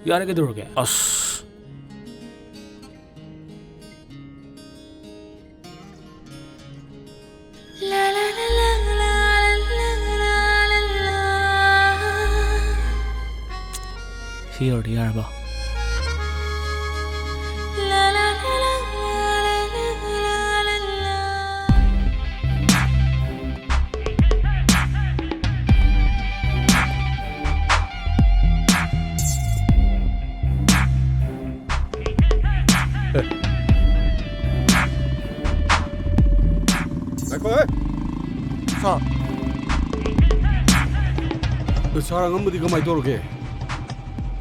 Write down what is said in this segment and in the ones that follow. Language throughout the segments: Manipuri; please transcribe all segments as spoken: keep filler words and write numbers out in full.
ꯌꯥꯔꯦ, ꯀꯩꯗꯧꯔꯒꯦ? ꯑꯁ꯫ ꯁꯤ ꯌꯧꯔꯗꯤ ꯌꯥꯔꯕꯣ? ꯉꯥꯏꯈꯣꯍꯦ! ꯁꯥꯔ꯫ ꯁꯥꯔ, ꯑꯉꯝꯕꯗꯤ ꯀꯃꯥꯏ ꯇꯧꯔꯒꯦ?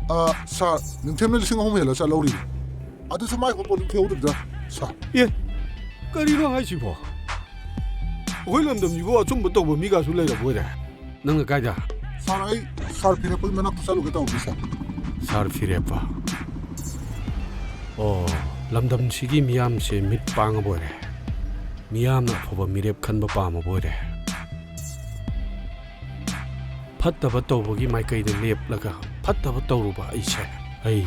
ꯑ, ꯁꯥꯔ, ꯅꯤꯡꯊꯦꯝꯅ ꯂꯤꯁꯤꯡ ꯑꯍꯨꯝ ꯍꯦꯜꯂ ꯆꯠꯍꯧꯔꯤ꯫ ꯑꯗꯨꯁꯨ ꯃꯥꯏ ꯍꯣꯠꯄ ꯑꯗꯨꯝ ꯊꯤꯍꯧꯗꯕꯤꯗ, ꯁꯥꯔ꯫ ꯑꯦ, ꯀꯔꯤꯅꯣ ꯍꯥꯏꯁꯤꯕꯣ? ꯑꯩꯈꯣꯏ ꯂꯝꯗꯝꯁꯤꯕꯨ ꯑꯆꯨꯝꯕ ꯇꯧꯕ ꯃꯤꯒꯁꯨ ꯂꯩꯔꯕ ꯑꯣꯏꯔꯦ? ꯅꯪꯅ ꯀꯥꯏꯗ? ꯁꯥꯔ, ꯑꯩ ꯁꯥꯔ ꯐꯤꯔꯦꯞꯄꯒꯤ ꯃꯅꯥꯛꯇ ꯆꯠꯂꯨꯒꯦ ꯇꯧꯕꯅꯤ, ꯁꯥꯔ꯫ ꯁꯥꯔ ꯐꯤꯔꯦꯞꯄ? ꯑꯣ, ꯂꯝꯗꯝꯁꯤꯒꯤ ꯃꯤꯌꯥꯝꯁꯦ ꯃꯤꯠ ꯄꯥꯡꯉꯕ ꯑꯣꯏꯔꯦ꯫ ꯃꯤꯌꯥꯝꯅ ꯑꯐꯕ ꯃꯤꯔꯦꯞ ꯈꯟꯕ ꯄꯥꯝꯃꯕ ꯑꯣꯏꯔꯦ꯫ ꯐꯠꯇꯕ ꯇꯧꯕꯒꯤ ꯃꯥꯏꯀꯩꯗ ꯂꯦꯞꯂꯒ ꯐꯠꯇꯕ ꯇꯧꯔꯨꯕ ꯑꯩꯁꯦ, ꯑꯩ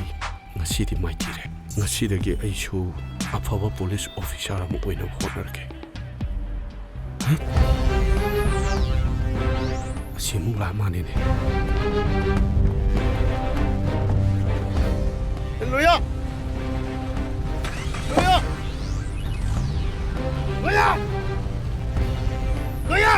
ꯉꯁꯤꯗꯤ ꯃꯥꯏꯊꯤꯔꯦ꯫ ꯉꯁꯤꯗꯒꯤ ꯑꯩꯁꯨ ꯑꯐꯕ ꯄꯨꯂꯤꯁ ꯑꯣꯐꯤꯁꯥꯔ ꯑꯃ ꯑꯣꯏꯅꯕ ꯍꯣꯠꯅꯔꯒꯦ꯫ ꯍꯩ! ꯑꯁꯤ ꯑꯃꯨꯛ ꯂꯥꯛ ꯃꯥꯅꯤꯅꯦ꯫ ꯂꯣꯌꯥ! ꯂꯣꯌꯥ! ꯂꯣꯌꯥ! ꯂꯣꯌꯥ!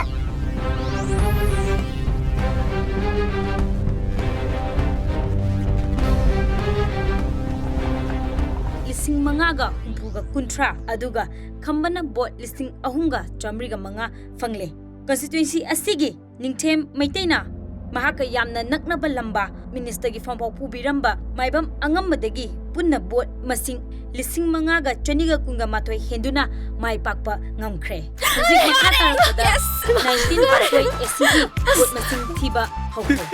ꯂꯤꯁꯤꯡ ꯃꯉꯥꯒ ꯍꯨꯝꯐꯨꯒ ꯀꯨꯟꯊ꯭ꯔꯥ, ꯑꯗꯨꯒ ꯈꯝꯕꯅ ꯚꯣꯠ ꯂꯤꯁꯤꯡ ꯑꯍꯨꯝꯒ ꯆꯥꯃꯔꯤꯒ ꯃꯉꯥ ꯐꯪꯂꯦ꯫ ꯀꯟꯁꯇꯤꯇ꯭ꯋꯦꯟꯁꯤ ꯑꯁꯤꯒꯤ ꯅꯤꯡꯊꯦꯝ ꯃꯩꯇꯩꯅ ꯃꯍꯥꯛꯀ ꯌꯥꯝꯅ ꯅꯛꯅꯕ ꯂꯝꯕꯥ ꯃꯤꯅꯤꯁꯇꯔꯒꯤ ꯐꯝꯐꯥꯎ ꯄꯨꯕꯤꯔꯝꯕ ꯃꯥꯏꯕꯝ ꯑꯉꯝꯕꯗꯒꯤ ꯄꯨꯟꯅ ꯚꯣꯠ ꯃꯁꯤꯡ ꯂꯤꯁꯤꯡ ꯃꯉꯥꯒ ꯆꯅꯤꯒ ꯀꯨꯟꯒ ꯃꯥꯊꯣꯏ ꯍꯦꯟꯗꯨꯅ ꯃꯥꯏ ꯄꯥꯛꯄ ꯉꯝꯈ꯭ꯔꯦ꯫ ꯍꯧꯖꯤꯛ ꯃꯈꯥ ꯇꯥꯔꯛꯄꯗ ꯅꯥꯏꯟꯇꯤꯟ ꯐꯣꯔꯇꯤ ꯑꯦꯁꯤꯒꯤ ꯚꯣꯠ ꯃꯁꯤꯡ ꯊꯤꯕ ꯍꯧꯈ꯭ꯔꯦ꯫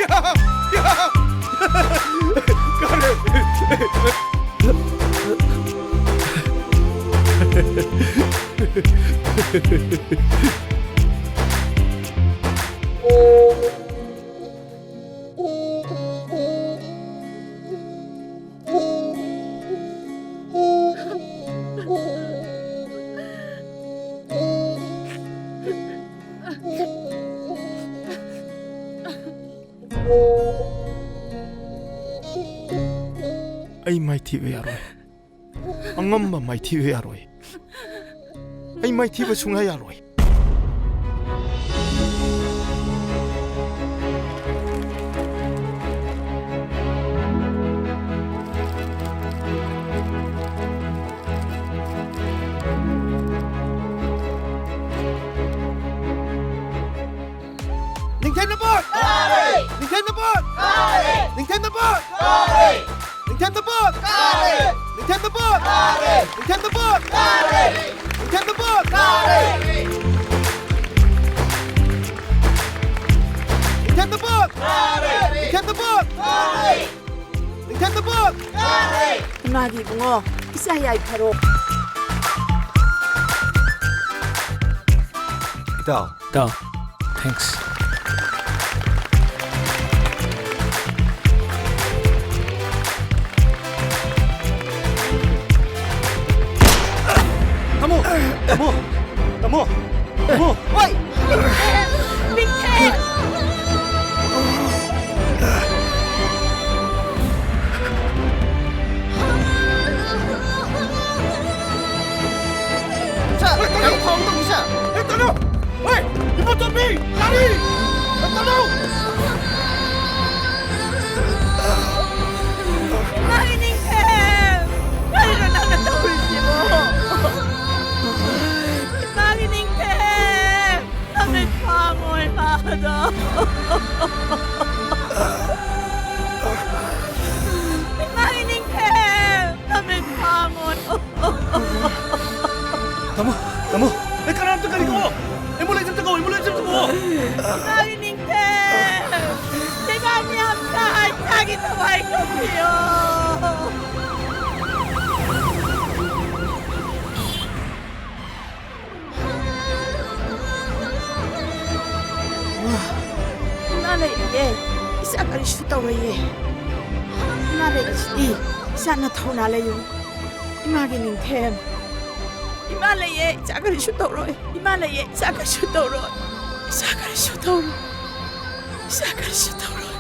ꯑꯩ ꯃꯥꯏꯊꯤꯕ ꯌꯥꯔꯣꯏ꯫ ꯑꯉꯝꯕ ꯃꯥꯏꯊꯤꯕ ꯌꯥꯔꯣꯏ꯫ ꯑꯩ ꯃꯥꯏꯊꯤꯕ ꯁꯨꯡꯌꯥ ꯌꯥꯔꯣꯏ꯫ ꯅꯤꯡꯊꯦꯝ ꯅꯄꯣꯠ! ꯀꯥꯔꯦ! ꯅꯤꯡꯊꯦꯝ ꯅꯄꯣꯠ! ꯀꯥꯔꯦ! ꯅꯤꯡꯊꯦꯝ ꯅꯄꯣꯠ! ꯀꯥꯔꯦ! ꯅꯤꯡꯊꯦꯝ ꯅꯄꯣꯠ! ꯀꯥꯔꯦ! ꯅꯤꯡꯊꯦꯝ ꯅꯄꯣꯠ! ꯀꯥꯔꯦ! ꯅꯤꯡꯊꯦꯝ ꯅꯄꯣꯠ! ꯀꯥꯔꯦ! ꯅꯤꯡꯊꯦꯝ ꯅꯄꯣꯠ! ꯀꯥꯔꯦ! ꯅꯤꯡꯊꯦꯝ ꯅꯄꯣꯠ! ꯀꯥꯔꯦ! ꯅꯤꯡꯊꯦꯝ ꯅꯄꯣꯠ! ꯀꯥꯔꯦ! ꯅꯤꯡꯊꯦꯝ ꯅꯄꯣꯠ! ꯀꯥꯔꯦ! ꯏꯃꯥꯒꯤ ꯏꯕꯨꯡꯉꯣ, ꯏꯆꯥ ꯌꯥꯏꯐꯔꯣ꯫ ꯏꯇꯥꯎ꯫ ꯏꯇꯥꯎ, thanks꯫ ꯇꯥꯃꯣ! ꯇꯥꯃꯣ! ꯇꯥꯃꯣ! ꯇꯥꯃꯣ! ꯍꯣꯏ! ꯅꯤꯡꯊꯦꯝ! ꯁꯥꯔ, ꯅꯪ ꯊꯧꯗꯧꯅꯤ, ꯁꯥꯔ꯫ ꯍꯦ, ꯇꯠꯂꯣ! ꯍꯣꯏ! ꯏꯕꯣꯇꯣꯝꯕꯤ! ꯒꯥꯔꯤ! ꯍꯦ, ꯇꯠꯂꯣ! ꯏꯃꯥꯒꯤ ꯅꯤꯡꯊꯦꯝ! ꯀꯔꯤꯅꯣ ꯅꯪꯅ ꯇꯧꯔꯤꯁꯤꯕꯣ? ꯏꯃꯥꯒꯤ ꯅꯤꯡꯊꯦꯝ! ꯅꯃꯤꯠ ꯄꯥꯡꯉꯣ, ꯏꯃꯥꯗꯣ! ꯏꯃꯥꯒꯤ ꯅꯤꯡꯊꯦꯝ! ꯅꯃꯤꯠ ꯄꯥꯡꯉꯣ! ꯇꯥꯃꯣ! ꯇꯥꯃꯣ! ꯑꯦ, ꯀꯅꯥꯝꯇ ꯀꯔꯤ ꯀꯧꯑꯣ! ꯑꯦꯝꯕꯨꯂꯦꯟꯁ ꯑꯝꯇ ꯀꯧꯑꯣ! ꯑꯦꯝꯕꯨꯂꯦꯟꯁ ꯑꯝꯇ ꯀꯧꯑꯣ! ꯏꯃꯥꯒꯤ ꯅꯤꯡꯊꯦꯝ! ꯂꯩꯕꯥꯛ ꯃꯤꯌꯥꯝ ꯇꯥꯏ! ꯏꯆꯥꯒꯤ ꯊꯋꯥꯏ ꯀꯟꯕꯤꯌꯣ! ꯏꯃꯥ ꯂꯩꯔꯤꯌꯦ꯫ ꯏꯆꯥ ꯀꯔꯤꯁꯨ ꯇꯧꯔꯣꯏꯌꯦ꯫ ꯏꯃꯥ ꯂꯩꯔꯤꯁꯤꯗꯤ꯫ ꯏꯆꯥ ꯅꯊꯧꯅꯥ ꯂꯩꯌꯨ꯫ ꯏꯃꯥꯒꯤ ꯅꯤꯡꯊꯦꯝ꯫ ꯏꯃꯥ ꯂꯩꯌꯦ꯫ ꯏꯆꯥ ꯀꯔꯤꯁꯨ ꯇꯧꯔꯣꯏ꯫ ꯏꯃꯥ ꯂꯩꯌꯦ꯫ ꯏꯆꯥ ꯀꯔꯤꯁꯨ ꯇꯧꯔꯣꯏ꯫ ꯏꯆꯥ ꯀꯔꯤꯁꯨ ꯇꯧꯔꯣꯏ꯫ ꯏꯆꯥ ꯀꯔꯤꯁꯨ ꯇꯧꯔꯣꯏ꯫